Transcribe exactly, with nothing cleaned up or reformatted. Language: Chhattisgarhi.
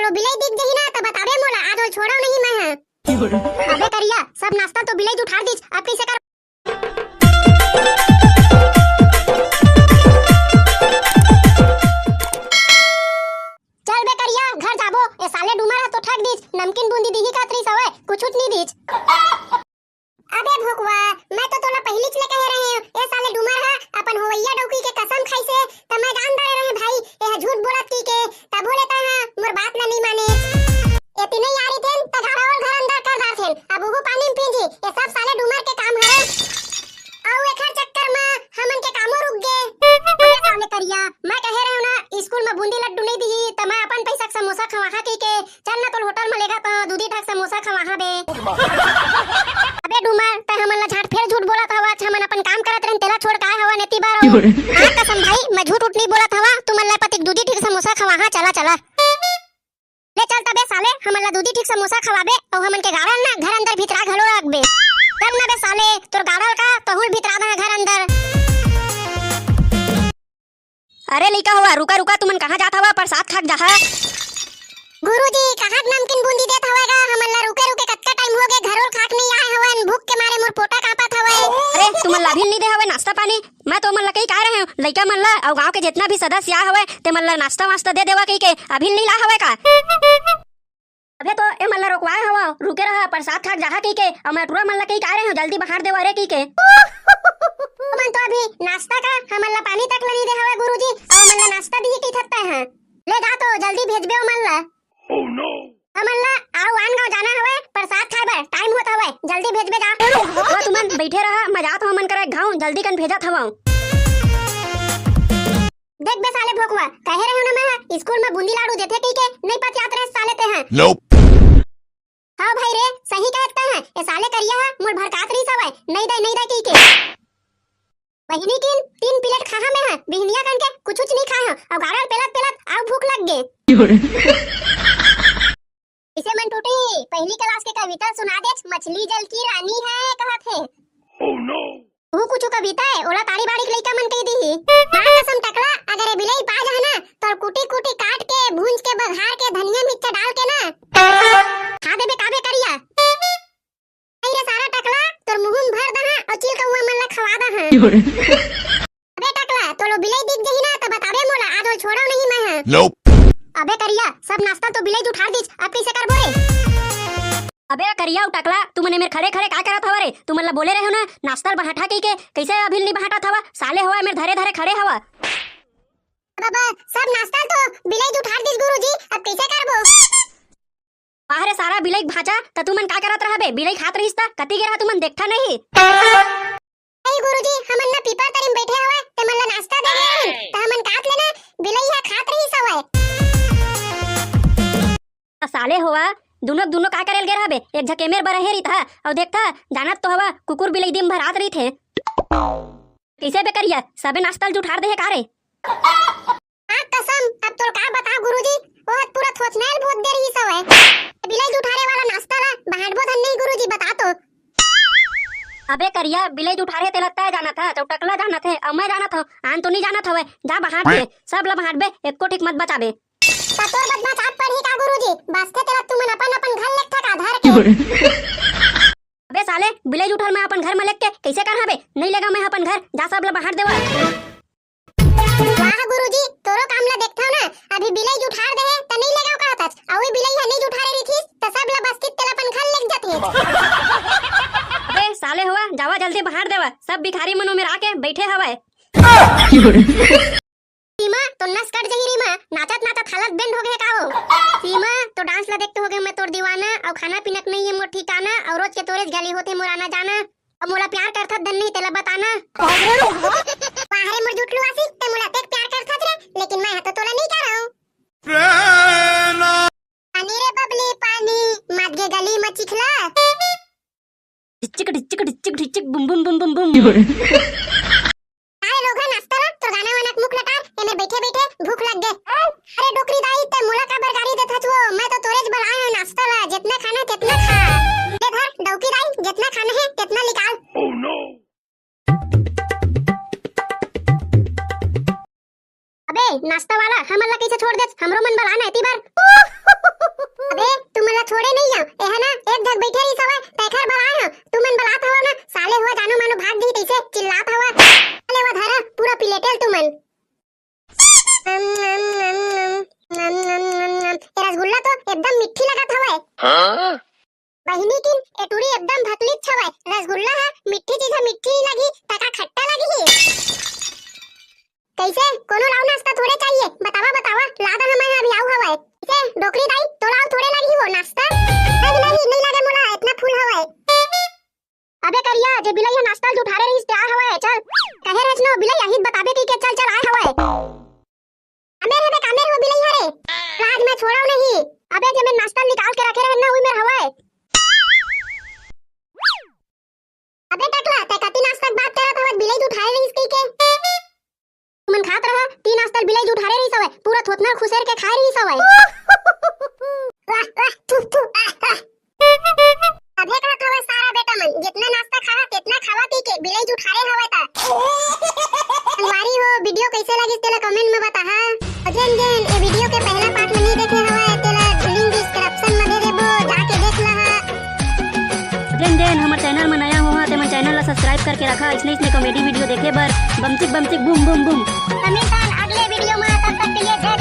तो बिलई दिख जही ना, त बताबे मोला, आज ओला छोड़व नहीं मैं ह। अबे करिया, सब नाश्ता तो बिलई उठार दिस, अब कइसे कर? चल बे करिया, घर जाबो। ए साले डूमर ह तो ठग दिस, नमकीन बूंदी दिही काहत रिहिस हवय, कुछुच नहीं दिस। अबे भोकवा, मैं तो तोला पहिलीच ले कहे रहेंव, ए साले डूमर ह अपन होवइया डौकी के कसम खाइसे, त मैं जान डारे रहेंव भाई, ए ह झूठ बोलत कहिके, तभो ले तैं ह मोर बात ल नइ माने। ए तीनों यारी थेन, त गाड़ा ओला घर अंदर कर डारथेन, अब उहू पानी म भींजही, ए सब साले डूमर के काम हरे। अउ एखर चक्कर म हमन के कामो रुक गे। अबे साले करिया, मैं कहे रहेंव ना, स्कूल म बूंदी लड्डू नइ दिही, त मैं अपन पइसा के समोसा खवाहा कहिके, चल ना, तोला होटल म लेगत हंव, दूधी ठक समोसा खवाहा बे। अबे डूमर, तैं हमन ला झाट फेर झूठ बोलत हवस, हमन अपन काम करत रहेन, तेला छोड़ के आए हवन एती बर। हाँ कसम भाई, मैं झूठ उठ नइ बोलत हवंव, तुमन ला पतिक दूधी ठक समोसा खवाहा, चला, चला। ले चल तबे साले, हमन ला दूधी ठक समोसा खवाबे, अउ हमन के गाड़ा ल ना घर अंदर भितरा घलो रखबे। चल ना बे साले, तोर गाड़ा ल का, तहूं ल भितरा दहा घर अंदर। अरे लइका होवा, रुका, रुका, तुमन कहाँ जात हवा? प्रसाद खाक जाहा। गुरुजी, कहाँ नमकीन बूंदी देत हवय गा? हमन ला रुके, रुके कतका टाइम होगे, घरो ल खाक नइ आए हवन, भूख के मारे मोर पोटा कांपत हवय। अरे, तुमन ला अभी नइ दे हवय नाश्ता पानी? मैं तो ओमन ला कहिके आए रहेंव, लइका मन ला अउ गांव के जेतना भी सदस्य आए हवय, ते मन ला नाश्ता वास्ता दे देवा कहिके, अभी नइ लाए हवय का? अबे तो ए मन ला रोकवाए हवंव, रुके रहा, प्रसाद खाक जाहा कहिके, अउ मैं टूरा मन ला कहिके आए रहेंव, जल्दी बहार देवा रे कहिके। ओमन तो अभी नाश्ता का हमन ला पानी तक ला नइ दे हवय गुरुजी, अउ ओमन ला नाश्ता दिही कहिथस तैं ह। ले जा तो, जल्दी भेजबे ओमन ला। हमन ला अउ आन गांव जाना हवय, प्रसाद खाए बर टाइम होत हवय, जल्दी भेजबे जा। ओ तुमन बइठे रहा, मैं जात हवंव ओमन करा गांव, जल्दी कन भेजत हवंव। देख बे साले भोकवा, कहे रहेंव ना मैं ह, स्कूल म बूंदी लाडू देथे कहिके, नइ पतियात रहे साले तैं ह। Nope। हाँ भाई रे, सही कहत तैं ह, ए साले करिया ह मोर भड़कात रहिस हवय, नइ दे, नइ दे कहिके। बहिनी किन तीन प्लेट खाहा मैं ह, बिहनिया कन के कुछुच नइ खाए हंव, अउ गाड़ा ल पेलत पेलत अउ भूख लग गे। इसे मन टूटी, पहिली क्लास के कविता सुना देच, मछली जल की रानी है कहत हे। Oh no! वो कुछु कविता हे, ओला ताड़ी बाड़ी के लइका मन कहि दिही। मां कसम टकला, अगर ए बिलई पा जाए ना, त कुटी कुटी काट के, भूंज के, बघार के, धनिया मिर्चा डाल के ना, खा देबे का बे करिया। अरे सारा टकला, तोर मुंह म भर दहा अउ चिल कौआ मन ला खवा दहा। अबे टकला, तोला बिलई दिख जही ना, त बताबे मोला, आज ओला छोड़व नहीं मैं ह। Nope। अबे करिया, सब नाश्ता तो बिलई उठार दिस, अब कइसे करबो रे? अबे करिया अउ टकला, तुमन ए मेर खड़े खड़े का करत हवा रे? तुमन ला बोले रहेंव ना, नाश्ता ल बहाटा कहिके, कइसे अभी नइ बहाटत हवा? साले होवा ए मेर धरे धरे खड़े हवा। बाबा, सब नाश्ता तो बिलई उठार दिस गुरुजी, अब कइसे करबो? वाह रे सारा बिलई भांचा, त तुमन का करत रहबे? बिलई खात रहिस त कति गे रहा तुमन देखथा नहीं? नहीं गुरुजी, हमन न पीपर तरी म बइठे हवय, ते मन ला नाश्ता दे दे हन, त हमन कात ले ना बिलई ह खात रहिस हवय। त साले होवा, दुनो के दुनो का करे ल गे रहबे? एक झक ए मेर बर हे रहिता, अउ देखथा, जानत तो हवा, कुकुर बिलई दिन भर आत रहिथे। कइसे बे करिया, सबे नाश्ता ल जुठार दे हे का रे? हाँ कसम, अब तोला का बतांव गुरुजी, ओह पूरा थोथना ल भोत दे रहिस हवय। बिलई जुठारे वाला नाश्ता ला बांटबो धन नहीं गुरुजी, बता तो। अबे करिया, बिलई जुठारे तेला तैं जानत हस, अउ टकला जानत हे, अउ मैं जानत हंव, आन तो नहीं जानत हवय, जा बांट दे, सब ला बांटबे, एको ठिक मत बचाबे। त तोर बदमाश आत पड़ही का गुरुजी, बचथे तेला तुमन अपन अपन घर लेगथा का धर के। अबे साले, बिलई जुठार मैं अपन घर म लेग के कइसे करहां बे? नहीं लेगंव मैं अपन घर, जा सब ला बांट देवा। वाह गुरुजी, तोरो काम ला देखथव ना, अभी बिलई जुठार दे हे, त नहीं लेगंव कहत हस, अउ ए बिलई ह नहीं जुठारे रहितिस, त सब ला बस्तिस तेला अपन घर लेग जातिस। अबे साले होवा, जावा जल्दी बांट देवा, सब भिखारी मन ओ मेर आके बइठे हवय। सीमा, तो नस कट जही रीमा, नाचत नाचत हालत बेंड हो गे का वो। सीमा, तो डांस ला देखते हो गए मैं तोर दीवाना, अउ खाना पीना के नहीं है मोर ठिकाना, अउ रोज के तोरेच गली होथे मोर आना जाना, अउ मोला प्यार करथस धन नहीं तेला बताना। वाह रे मोर जुटलू आशिक, ते मोला तेक प्यार करथस रे, लेकिन मैं ह तो तोला नहीं करंव। पानी रे बबली पानी, मात गे गली म चिखला। ढिच्चिक, ढिच्चिक, ढिच्चिक, ढिच्चिक, बुम, बुम, बुम, बुम, बुम। अरे लोगन, नाश्ता ला, तोर गाना वाना के मुख लटार, एमे बइठे बइठे भूख लग गे। अरे डोकरी दाई, ते मोला काबर गारी देथस वो? मैं तो तोरेच बर आए हंव नाश्ता ला, जेतना खाना हे तेतना खा। ले धर, डौकी दाई, जेतना खाना हे तेतना निकाल। Oh no! अबे नाश्ता वाला, हमन ला कइसे छोड़ देस? हमरो मन बर आना एती बर। तो एकदम मिट्ठी लगत हवय। बहिनी किन ए टूरी एकदम भकलीच हवय, रसगुल्ला ह मिट्ठी चीज ह मिट्ठी ही लगही, त का खट्टा लगही? कइसे कोनो लाऊ नाश्ता थोड़े चाहिए? बतावा बतावा, ला दे, हमन अभी आऊ हवय। कइसे डोकरी दाई, तोला अउ थोड़े लगही वो नाश्ता? नहीं नहीं, नहीं लगे मोला, इतना फूल हवय। अबे करिया, जे बिलई ह नाश्ता ल जुठारे रहिस ते आय हवय, चल। कहे रेच नो बिलई आही त बताबे कहिके, चल चल आय हवय। कामे रे बे, कामे रे वो बिलई हरे। आज मैं छोड़व नहीं। अबे जे मैं नाश्ता निकाल के रखे रहेन ना, उही मेर हवय। अबे टकला, तै कति नाश्ता के बात करत हवत, बिलई जुठारे रहिस कहिके। तुमन खात रहा, तीन नाश्ता ल बिलई जुठारे रहिस हवय, पूरा थोथना खुसेर के खाए रहिस हवय। वाह, वाह, थू, थू, आह, आह। अबे का खावे सारा बेटा मन, जितना नाश्ता खाहा, तेतना खावा पी के, बिलई जुठारे हवय ता। संगवारी हो, वीडियो कइसे लगिस तेला comment में बताहा। अउ जेन जेन ए वीडियो के पहला part में नहीं देखे हवय, तेला link description में दे देबो, जाके देख लहा। जेन जेन हमर channel में नया होहा, तेमन channel ला subscribe करके रखा, इसने इसने comedy video देखे बर। बमचिक बमचिक बूम बूम बूम। त मिलथन अगले वीडियो में, तब तक के लिए जय